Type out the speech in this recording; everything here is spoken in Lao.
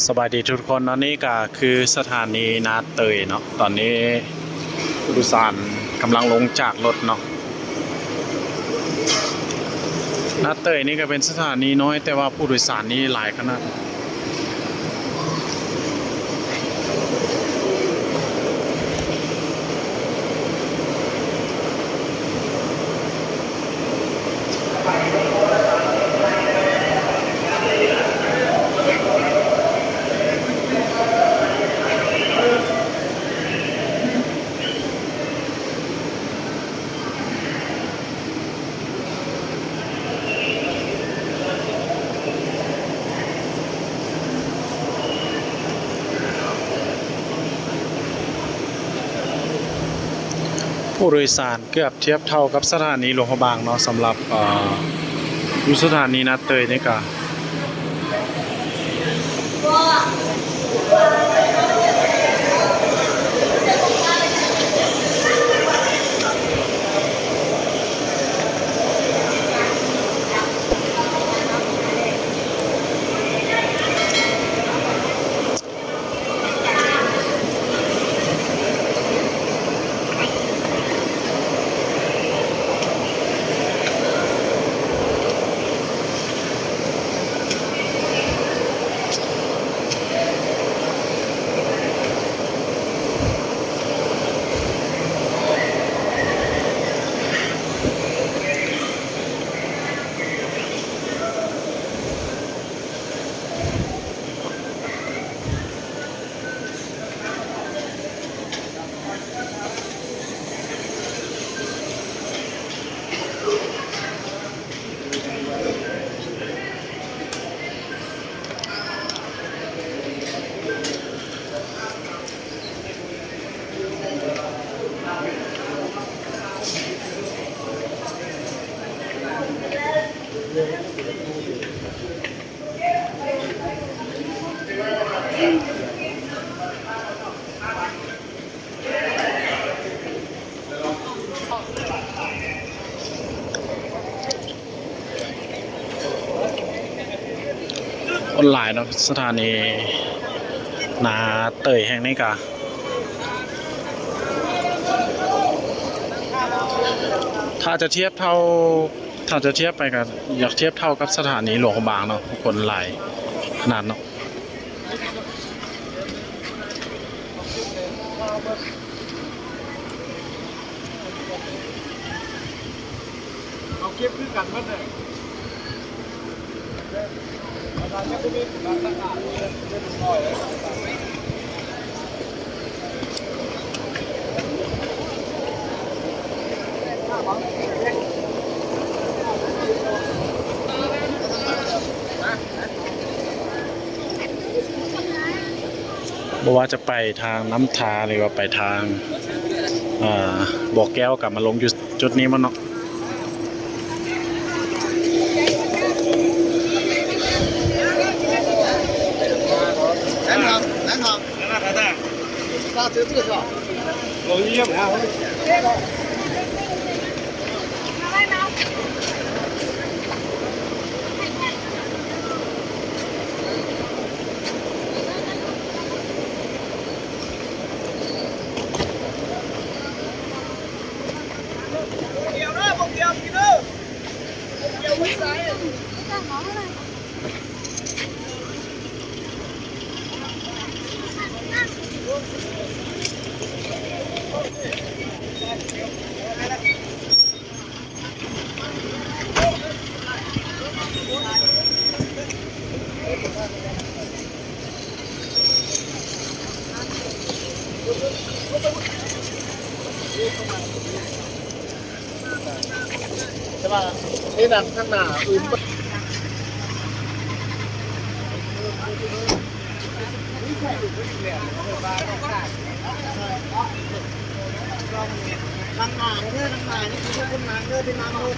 ສະບາຍດີທຸກຄົນເນາະ, ນີ້ກະຄືສະຖານີນາເຕີຍເນາະ. ຕອນນີ້ຜູ້ໂດຍສານກຳລັງລົງຈາກລົດເນາະ. ນາເຕີຍນີ້ກະເປັນສະຖານີນ້ອຍ ແຕ່ວ່າຜູ້ໂດຍສານນີ້ຫຼາຍຂະໜາດ. ຜູ້ໂດຍສານເກືອບທຽບເທົ່າກັບສະຖານີຫຼວງພະບາງເນາະ, ສຳລັບ ເອີ ຢູ່ສະຖານີນາເຕີຍນີ້ກະ ຄົນຫຼາຍເນາະ, ສະຖານີນາເຕີຍແຫ່ງນີ້ກະ ຖ້າຈະທຽບເທົ່າ ຖ້າຈະທຽບໄປກະຢາກທຽບເທົ່າກັບສະຖານີຫຼວງພະບາງເນາະ, ຄົນຫຼາຍຂະໜາດເນາະ. ເອົາເກັບຄືກັນໝົດເລີຍ. ບໍ່ວ່າຈະໄປທາງນ້ຳທາ ຫຼືວ່າໄປທາງ ເອີ ບໍ່ແກ້ວ ກະມາລົງຢູ່ຈຸດນີ້ໝົດເນາະ. ແຕ່ວ່າໃນນັ້ນທາງໜ້າອື່ນ ທາງໜ້າເດີ ທາງໜ້ານີ້ຄືຄົນນັ່ງເດີ ທີ່ນັ່ງລົດ